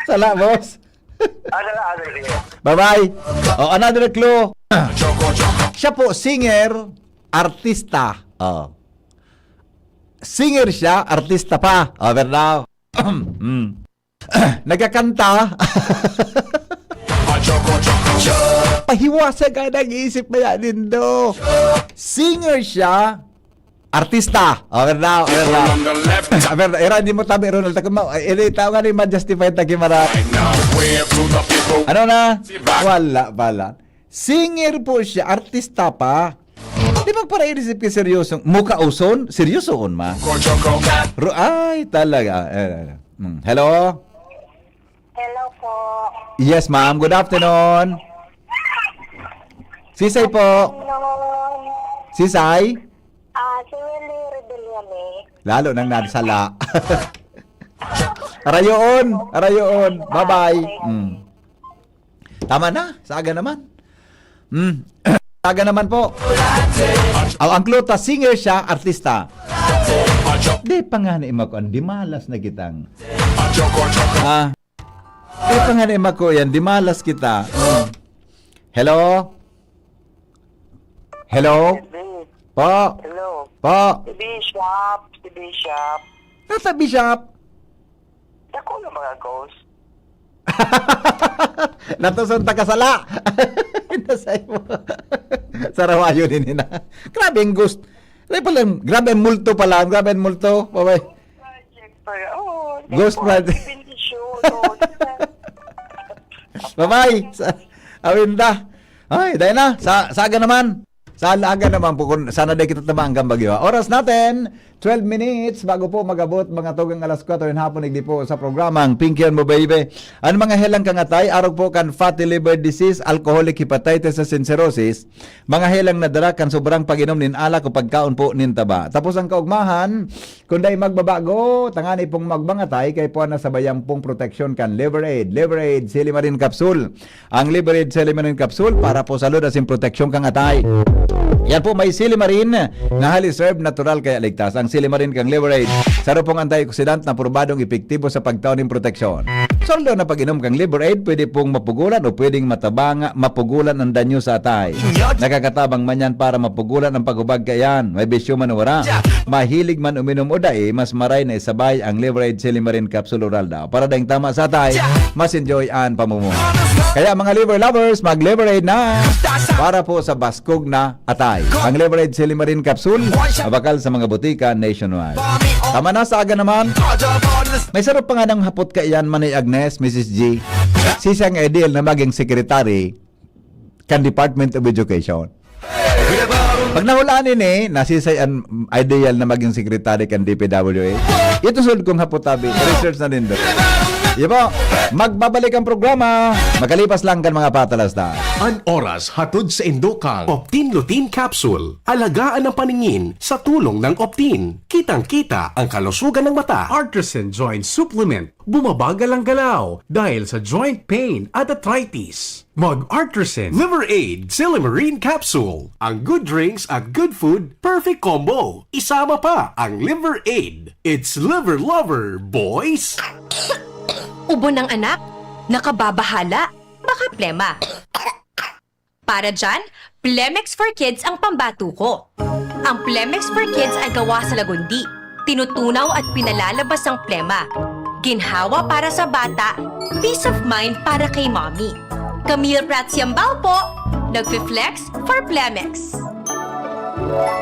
Sala, boss. Ano na, ano, sige. Bye-bye. O, another clue. Siya po, singer, artista. O. Singer siya, artista pa. O, pero daw. Mm. Nagkakanta. Pahiwasa ka, nag-iisip pa yan, Lindo. Singer siya, artista. O, pero daw, pero daw. Pero, era, di mo tabi, Ronald. Takot mo, eh, eh, tao nga ni ma-justify ta kimara. Ano na? Wala pala. Singer po siya, artista pa. Di ba para inisip ka seryosong, muka uson? Seryosoon ma? Ro- Ay, talaga. Eh, eh, eh. Hmm. Hello? Hello po. Yes, ma'am. Good afternoon. Sisay po. Hello. Sisay? Ah, si Willie Rebellion eh. Lalo nang nagsala. Arayoon. Arayoon. Bye-bye. Mm. Tama na. Saga naman. Mm. Saga naman po. Aw, ang clue ta, singer siya, artista. Di pa nga na imakuan, dimalas na kitang. Ah. Di pa nga na imakuan, dimalas kita. Mm. Hello? Hello? Po? Hello. Po? Si Bishop. Si Bishop. Nasa Bishop? Ako na mga ghost. Natuson ta kasala. Nasay mo. Sarawayo din na. Grabe ang ghost. Grabe pala, grabe ang multo pala. Grabe ang multo. Bye-bye. Project pa. Oo. Ghost po, project. Bendisyon. Oo. Bye-bye. Sa, awinda. Ay, dahil na. Sa, saga naman. Sa alaga naman po, kung sana dahil kita tama hanggang bagyo. Oras natin, twelve minutes bago po magabot mga tugang alas kwatro ng hapon, igdi po sa programang Pinkian Mo Baby. Ang mga helang kangatay, arog po kan fatty liver disease, alcoholic hepatitis sa cirrhosis, mga helang nadara kan sobrang pag-inom nin alak o pagkaon po nin taba. Tapos ang kaugmahan, kung dai magbabago, tangani pong magmangatay, kay puan na sabayan pong proteksyon kan Liver Aid. Liver Aid, Silimarin Capsule. Ang Liver Aid Silimarin Capsule para po sa salud asin proteksyon kan atay. Yan po, may Silimarin na highly serve natural kaya ligtas. Ang Silimarin kang Liver Aid, saro pong antioxidant na probadong epektibo sa pagtao nin proteksyon. Soldo na pag-inom kang Liver Aid, pwede pong mapugulan o pwedeng matabang, mapugulan ang danyo sa atay. Nakakatabang man yan para mapugulan ang paghubag kaiyan. May bisyo man o wala, mahilig man uminom o dai, mas maray na isabay ang Liver Aid Silimarin Capsule Oral daw. Para daing tama sa atay, mas enjoy ang pamumuhay. Kaya mga liver lovers, mag-Liver Aid na para po sa baskog na atay. Ang Liver Aid Silimarin Capsule, abakal sa mga botika nationwide. Tama na, sa aga naman. May sarap pa nga ng hapot kaiyan, Manay Agnes, Missus G. Sisang ideal na maging secretary kan Department of Education. Pag nahulaan ini, nasisay ang ideal na maging secretary kan D P W A. Ito sud kong hapot tabi, research na din doon. Di ba? Magbabalik ang programa, makalipas lang kan mga patalastas. An oras hatod sa indokang Optin Lutein Capsule. Alagaan ang paningin sa tulong ng Optin. Kitang-kita ang kalusugan ng mata. Artisan Joint Supplement. Bumabagal ang galaw dahil sa joint pain at arthritis. Mag-Artisan. Liver Aid Silimarin Capsule. Ang good drinks at good food, perfect combo. Isama pa ang Liver Aid. It's Liver Lover, boys! Ubo ng anak? Nakababahala? Baka plema. Para dyan, Plemex for Kids ang pambato ko. Ang Plemex for Kids ay gawa sa lagundi. Tinutunaw at pinalalabas ang plema. Ginhawa para sa bata, peace of mind para kay mommy. Camille Prats Yambao po, nagfi-flex for Plemex.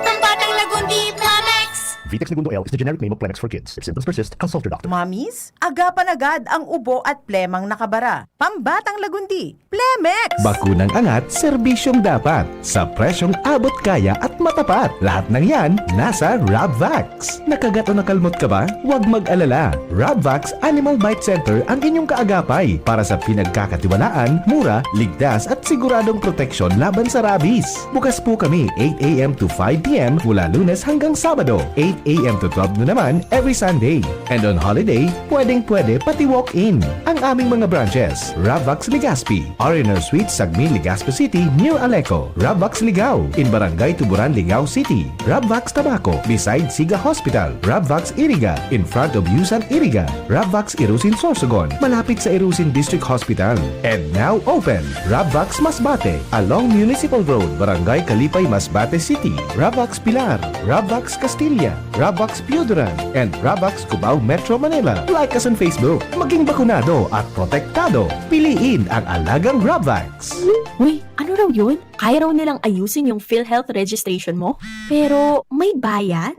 Pambatang lagundi, Plemex! Vitex Negundo L is the generic name of Plemex for Kids. If symptoms persist, consult your doctor. Mommies, agapan agad ang ubo at plemang nakabara. Pambatang lagundi, Plemex! Bakunang angat, serbisyong dapat. Sa presyong abot kaya at matapat. Lahat ng yan, nasa Rabvax. Nakagat o nakalmot ka ba? Huwag mag-alala. Rabvax Animal Bite Center ang inyong kaagapay para sa pinagkakatiwalaan, mura, ligtas at siguradong proteksyon laban sa rabies. Bukas po kami eight a.m. to five p.m. mula Lunes hanggang Sabado, eight A M to twelve na naman every Sunday. And on holiday, pwedeng-pwede pati walk-in. Ang aming mga branches, Ravvax Legazpi, R and R Suites, Sagmin, Legazpi City, near Aleco, Ravvax Ligao, in Barangay Tuburan, Ligao City, Ravvax Tabaco, beside Siga Hospital, Ravvax Iriga, in front of Yusan Iriga, Ravvax Irusin Sorsogon, malapit sa Irusin District Hospital. And now open, Ravvax Masbate, along Municipal Road, Barangay Kalipay, Masbate City, Ravvax Pilar, Ravvax Castilla, Ravvax Pioduran, and Ravvax Cubao, Metro Manila. Like us on Facebook. Maging bakunado at protektado. Piliin ang alagang Ravvax. Uy, ano raw yun? Kaya raw nilang ayusin yung PhilHealth registration mo? Pero may bayad?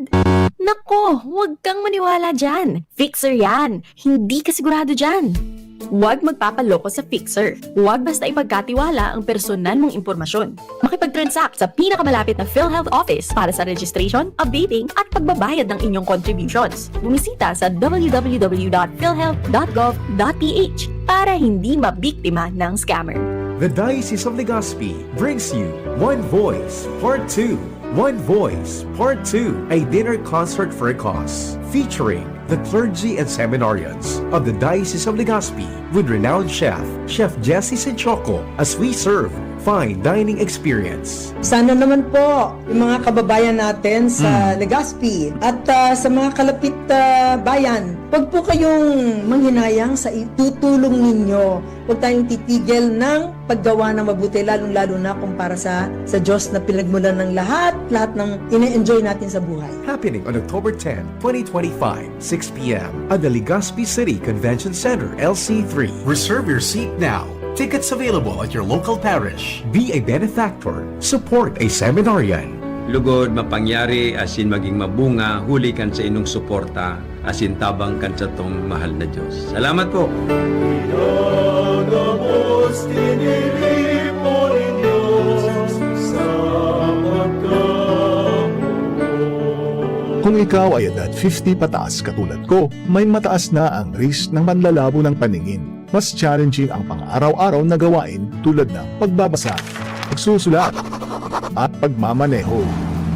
Nako, huwag kang maniwala dyan. Fixer yan. Hindi ka sigurado dyan. Huwag magpapaloko sa fixer. Huwag basta ipagkatiwala ang personal mong impormasyon. Makipag-transact sa pinakamalapit na PhilHealth office para sa registration, updating, at pagbabayad ng inyong contributions. Bumisita sa w w w dot philhealth dot gov dot p h para hindi mabiktima ng scammer. The Diocese of Legazpi brings you One Voice Part two. One Voice Part two, a dinner concert for a cause, featuring the clergy and seminarians of the Diocese of Legazpi with renowned chef, Chef Jesse Sinchoco, as we serve fine dining experience. Sana naman po yung mga kababayan natin sa Legazpi at ah, sa mga kalapit ah, bayan, wag po kayong manghinayang sa itutulong ninyo. Huwag tayong titigil ng paggawa ng mabuti, lalong-lalo na kung para sa, sa Diyos na pinagmulan ng lahat, lahat ng ine-enjoy natin sa buhay. Happening on October ten, twenty twenty-five, six p m at the Legazpi City Convention Center, L C three. Reserve your seat now. Tickets available at your local parish. Be a benefactor. Support a seminarian. Lugod, mapangyari, asin maging mabunga huli kan sa inong suporta asin tabang kan satong mahal na Diyos. Salamat po! Pinagabos, tiniripo nin Diyos sa pagkamuot. Kung ikaw ay edad fifty pataas katulad ko, may mataas na ang risk ng manlalabo ng paningin. Mas challenging ang pang-araw-araw na gawain tulad ng pagbabasa, pagsusulat, at pagmamaneho.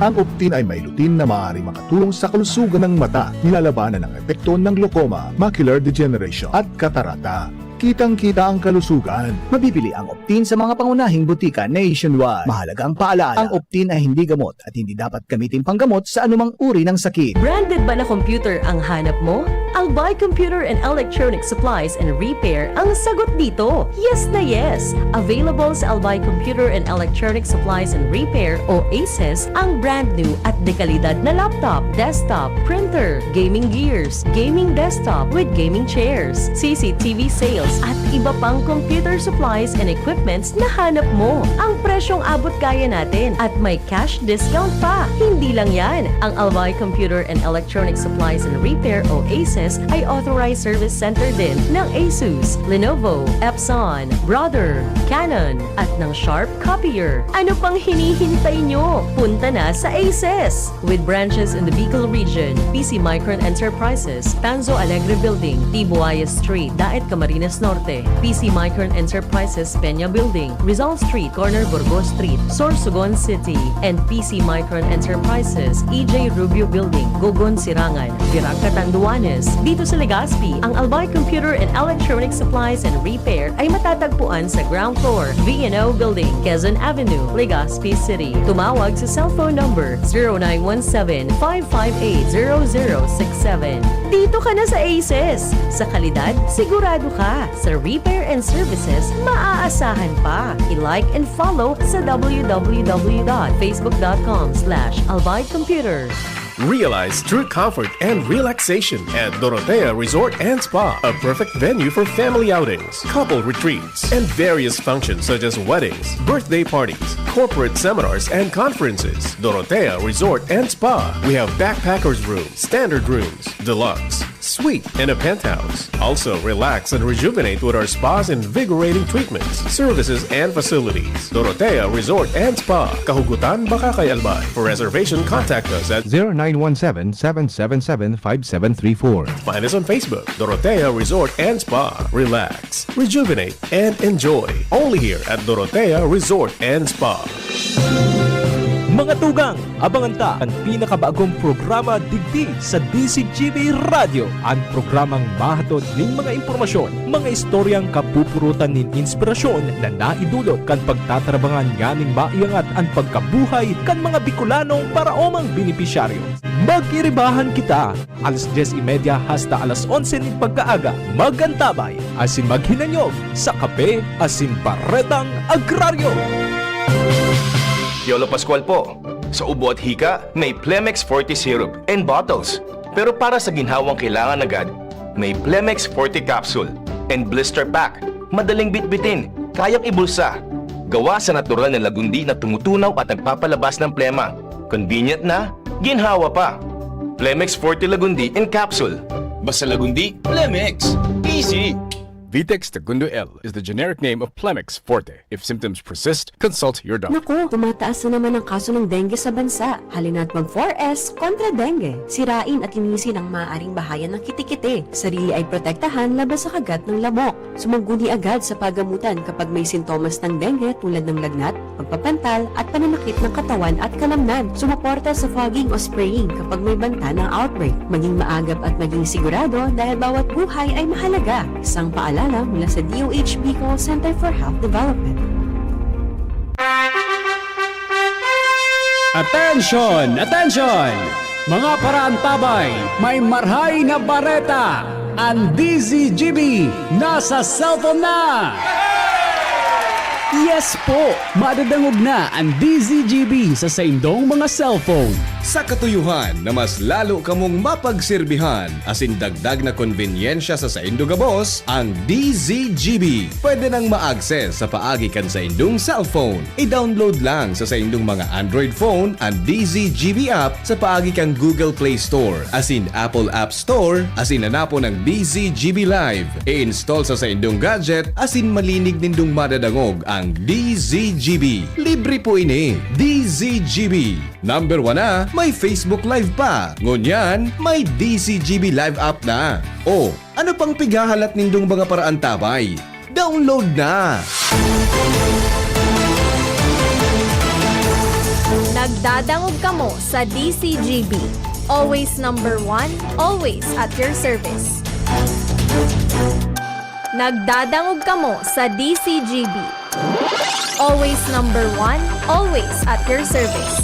Ang Optin ay may lutein na maaaring makatulong sa kalusugan ng mata, nilalabanan ang epekto ng glaucoma, macular degeneration, at katarata. Kitang-kita ang kalusugan. Mabibili ang Optin sa mga pangunahing butika nationwide. Mahalagang paalala, ang Optin ay hindi gamot at hindi dapat gamitin panggamot sa anumang uri ng sakit. Branded ba na computer ang hanap mo? Albay Computer and Electronic Supplies and Repair ang sagot dito. Yes na yes! Available sa Albay Computer and Electronic Supplies and Repair o ACES ang brand new at dekalidad na laptop, desktop, printer, gaming gears, gaming desktop with gaming chairs, C C T V sales at iba pang computer supplies and equipments na hanap mo. Ang presyong abot kaya natin at may cash discount pa. Hindi lang yan, ang Albay Computer and Electronic Supplies and Repair o ACES ay authorized service center din ng Asus, Lenovo, Epson, Brother, Canon, at ng Sharp Copier. Ano pang hinihintay nyo? Punta na sa ACES! With branches in the Bicol region, P C Micron Enterprises, Tanzo Alegre Building, T. Buaya Street, Daet, Camarines Norte, P C Micron Enterprises, Peña Building, Rizal Street, corner Burgos Street, Sorsogon City, and P C Micron Enterprises, E J Rubio Building, Gogon, Sirangan, Virac, Catanduanes. Dito sa Legazpi, ang Albay Computer and Electronic Supplies and Repair ay matatagpuan sa ground floor, V and O Building, Quezon Avenue, Legazpi City. Tumawag sa cellphone number zero nine one seven, five five eight, zero zero six seven. Dito ka na sa ACES! Sa kalidad, sigurado ka. Sa repair and services, maaasahan pa. I-like and follow sa w w w dot facebook dot com slash albay computer. Realize true comfort and relaxation at Dorotea Resort and Spa, a perfect venue for family outings, couple retreats, and various functions such as weddings, birthday parties, corporate seminars, and conferences. Dorotea Resort and Spa. We have backpackers room, standard rooms, deluxe, suite, and a penthouse. Also, relax and rejuvenate with our spa's invigorating treatments, services, and facilities. Dorotea Resort and Spa, Kahugutan, Bacacay, Albay. For reservation, contact us at zero nine one seven, seven seven seven, five seven three four. Find us on Facebook, Dorotea Resort and Spa. Relax, rejuvenate, and enjoy. Only here at Dorotea Resort and Spa. Mga tugang, abangan ta an pinakabagong programa digdi sa D Z G B Radyo, an programang mahatod nin mga impormasyon, mga istoryang kapupurutan nin inspirasyon na naidulot kan pagtatarabangan nganing maiangat an pagkabuhay kan mga Bicolanong paraomang benepisyaryo. Mag-iribahan kita! Alas dyes y media hasta alas onse nin pagkaaga, mag-antabay asin maghinanyog sa Kape asin Baretang Agraryo. Piolo Pascual po. Sa ubo at hika, may Plemex Forte Syrup and bottles. Pero para sa ginhawang kailangan agad, may Plemex Forte Capsule and Blister Pack. Madaling bitbitin, kayang ibulsa. Gawa sa natural na lagundi na tumutunaw at nagpapalabas ng plema. Convenient na, ginhawa pa. Plemex Forte Lagundi in Capsule. Basta Lagundi, Plemex. Easy! Vitex Segundo L is the generic name of Plemex Forte. If symptoms persist, consult your doctor. Naku, tumataas na naman ang kaso ng dengue sa bansa. Halina't mag four S kontra dengue. Sirain at linisin ang maaaring bahayan ng kitikiti. Sarili ay protektahan laban sa kagat ng lamok. Sumangguni agad sa pagamutan kapag may sintomas ng dengue tulad ng lagnat, pagpapantal at pananakit ng katawan at kalamnan. Sumuporta sa fogging o spraying kapag may banta ng outbreak. Maging maagap at maging sigurado dahil bawat buhay ay mahalaga. Isang paalala mula sa D O H Bicol Center for Health Development. Attention! Attention! Mga paraantabay, may marhay na bareta! An D Z G B nasa cellphone na! Yes po! Madadangog na an D Z G B sa saindong mga cellphone. Sa katuyohan na mas lalo kamong mapagserbihan asin dagdag na konbenyensya sa saindo gabos, ang D Z G B pwede nang ma-access sa paagi kan saindong cellphone. I-download lang sa saindong mga Android phone an D Z G B app sa paagi kan Google Play Store asin Apple App Store asin hanapon ang D Z G B Live. I-install sa saindong gadget asin malinig nindong madadangog ang D Z G B. Libre po ini. D Z G B. Number one na, may Facebook Live pa. Ngunyan, may D Z G B Live app na. O, ano pang pighahalat nindong mga paraantabay? Download na! Nagdadangog kamo sa D Z G B. Always number one, always at your service. Nagdadangog kamo sa D Z G B. Always number one, always at your service.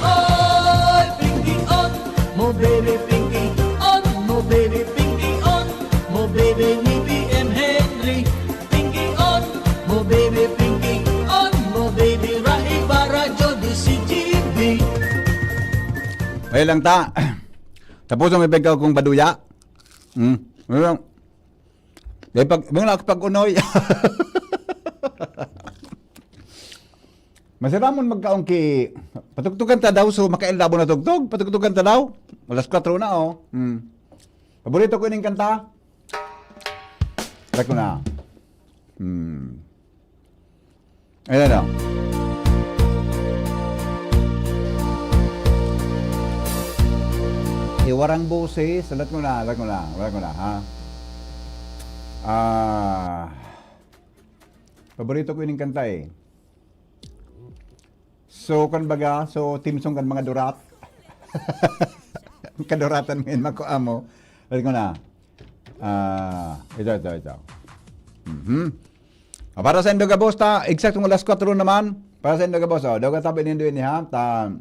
Oy, Pinky On! Mo baby Pinky On! Mo baby Pinky On! Mo baby ni B M Henry! Pinky On! Mo baby Pinky On! Mo baby Rahi Barajo D Z G B! Ay lang ta. Tapos ang ipagkaw kong baduya. Hmm. Ano lang? Dahil pag, muna ako pag-unoy. Masiramon magkaon ki, patugtugan ta daw, so makain labo na tugtog, patugtugan ta daw. Alas kwatro na, oh. Hmm. Paborito ko ining kanta. Try ko na. Hmm. Ayan na. Iwarang boses. Alat ko na, alat ko na, alat ko na, ha? Ah, paborito ko ining kanta eh. So, kan baga, so, theme song kan mga durat. Kaduratan mo yun, makuha mo. Alat ko na. Ah, ito, ito, ito. Mhm. Ah, para sa indo gabos ta, eksaktong alas kwatro naman. Para sa indo gabos, oh, daw katabi nindo ini, ha? Ta,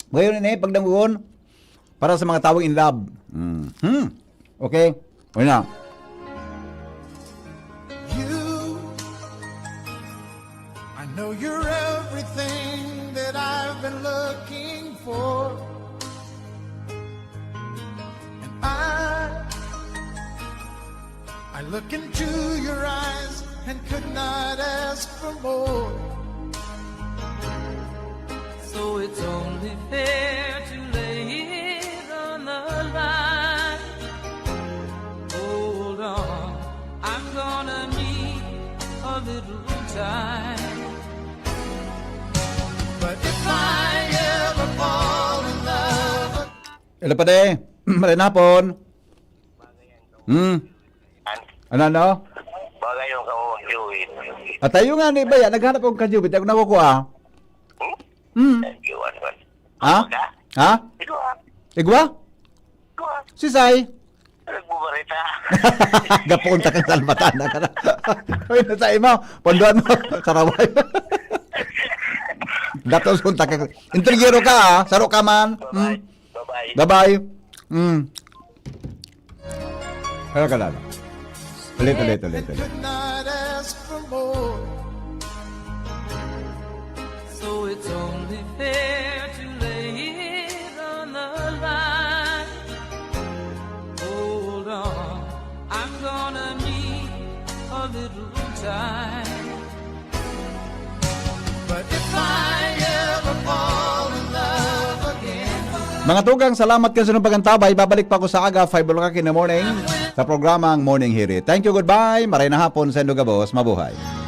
ngayon ini, pagdangon, para sa mga tawong in love. Mhm. Okay? Una. You, I know you're everything that I've been looking for. And I I look into your eyes and could not ask for more. So it's only fair to lay it on the line. Hold on, I'm gonna need a little time. But if I ever fall in love Hello, pare. Maray na hapon. Hmm. Ano, ano? Bagay yung kamo mag-join. At tayo nga ni Baya, naghanap akong ka-join, ako nakukuha. Hmm? Hmm. Iwan ko. Ha? Ka? Ha? Igwa. Igwa? Igwa. Sisay? Nagbubarita. Gapoon ta kang salbatan na ka na. Uy, nasa imo. Pondoan mo. Karaway. Datos kung taka. Intergyero ka, ha? Saro ka man. Bye-bye. Mm. Bye-bye. Bye-bye. Mm. Kaya ka lang. Ulit, ulit, ulit, ulit. Could not ask for more. So it's only fair to lay it on the line. Hold on, I'm gonna need a little time. But if I ever fall in love again, Mga tugang, salamat kan sa inyong pag-antabay. Babalik pa ako sa aga, five o'clock in the morning, sa programang Morning Hirit. Thank you, goodbye. Maray na hapon, sendo gabos. Mabuhay.